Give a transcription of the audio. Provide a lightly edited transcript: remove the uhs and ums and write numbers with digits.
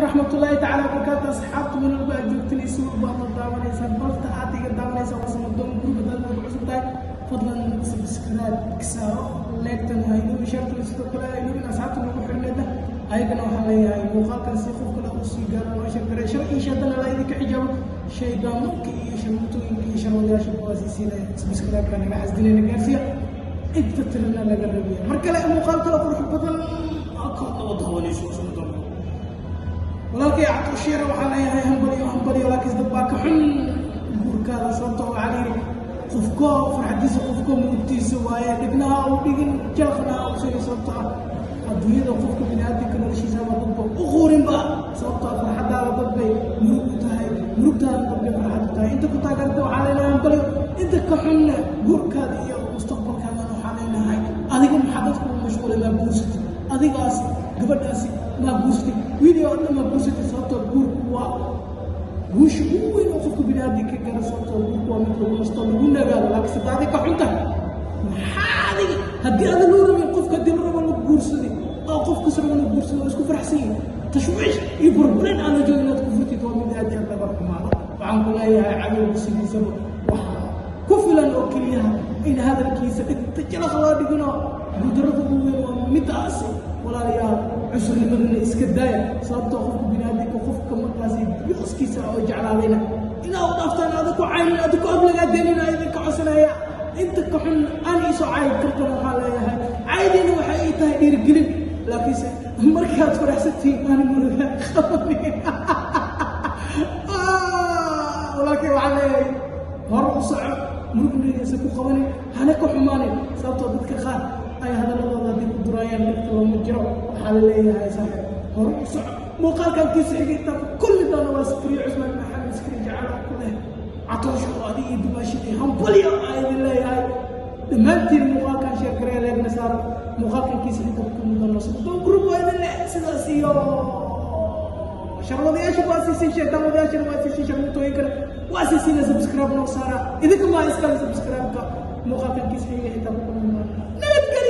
Waraxmatullaahi tacaala wabarakaatu. Asxaabtu meel walba aad joogteen iyo si walba aad daawanaysaan, balta aad iga daawanaysaa waa Samadoon Group. Haddaad nagu cusub tahay, fadlan subscribe saaro, like-tan haynoobin, share-tan sidoo kale haynoobin. Asxaabta nagu xirneedna ayagana waxaan leeyahay muuqaalkan si qof kale uu sii gaaro loo share garay. Shar iyo shaydaan alla idinka xijaabo, shaydaanka iyo sharmutooyinka iyo sharwadayaasha kuwaasiisiinaya. Subscribe-ka naga xasdinayna gaarsiiya inta tirana laga rabiya. Mar kale muuqaal kale qurux badan kaad naba daawanayso Samadoon. Walaalkay Catosheere waxaan leeyahay hambaliyo, hambaliyo, laakiin dad baa ka xun guurkaada, sababtoo waxaa la yidhi qofko farxadiisa qofko murugtiisa waaye. Dhibnaha u dhigin, jalqna ha u siinin, sababtoo ah adduunyada qofka biniaadamka noloshiisa ama dadba u quurinba, sababtoo ah farxadaada dad bay murug u tahay, murugtaada dad bay farxad u tahay. Inta ku taageerta waxaa leenahay hambaliyo, inta ka xunna guurkaada iyo mustaqbalkaadana waxaa leenahay adiga maxaa dadku u mashquulay? Maa guursatid adigaasi, gabadhaasi maa guursatid, wiilio dhan maa guursatid, sababtoo guurku waa guusha ugu weyn oo qofka biniaadamka gara, sababtoo guurku waa mid lagu nasto, lagu nagaado. Laakiin sadda adiga ka xun tahay, maxaa adiga haddii ada loo rabin? Qofka haddii la rabo la guursaday oo qofkas rabo la guursaday oo isku faraxsan yihin, tashwiish iyo burburin aan la joogin inaad ku furtid waa mid aad iyo aad laga xumaado. Waxaan ku leeyahay cadowga sidiisaba waxaa ku filan oo keliyaha in hadalkiisa dhigta jalaq loo dhigino. Guudarrada ugu weyn waa midaasi. Walaalayaal, cusurnimadana iska daaya, sababtoo qofka biniaadamka, qofka markaasi booskiisa oo jeclaadayna inaa u dhaaftaan, aada ku caynin, aada ku ablagaadeynina idinka codsanaya. Inta ka xun aan iisoo caayi kartana waxaa leeyahay caydiina waxay ii tahay dhiirigelin, laakiinse markaad faraxsantihiin aan muruga qabanin. Walaalkay waxaa leeyahay hore u soco, murugna ku qabanin, hana ka xumaanin, sababtoo dadka qaar ay hadaladooda haddii ku duraayaan dhegta looma jiro. Waxaa la leeyahay saaxiib, hore u soco. Muuqaalkan kiisa xigay intaan ku kulmi doono waa Sakariye Cusmaan Maxamed Sakariye Jacala ku leh Catoosho oo adiga iyo dumaashadii hambalyo aa idin leeyahay dhammaantiin. Muuqaalkan share gareeya, like-na saaro. Muuqaalkan kiisa inta ku kulmi doono Samadoon Group waa idin leh sidaas iyo sharwadayaasha waa siisiin, sheegtaan wadayaashana waa siisiin, sharmutooyinkana waa siisiina. Subscribe noo saara, idinka maa iskale subscribe-ka. Muuqaalkan kiisa xiga intaan ku kulmi doono, nabadgelyo.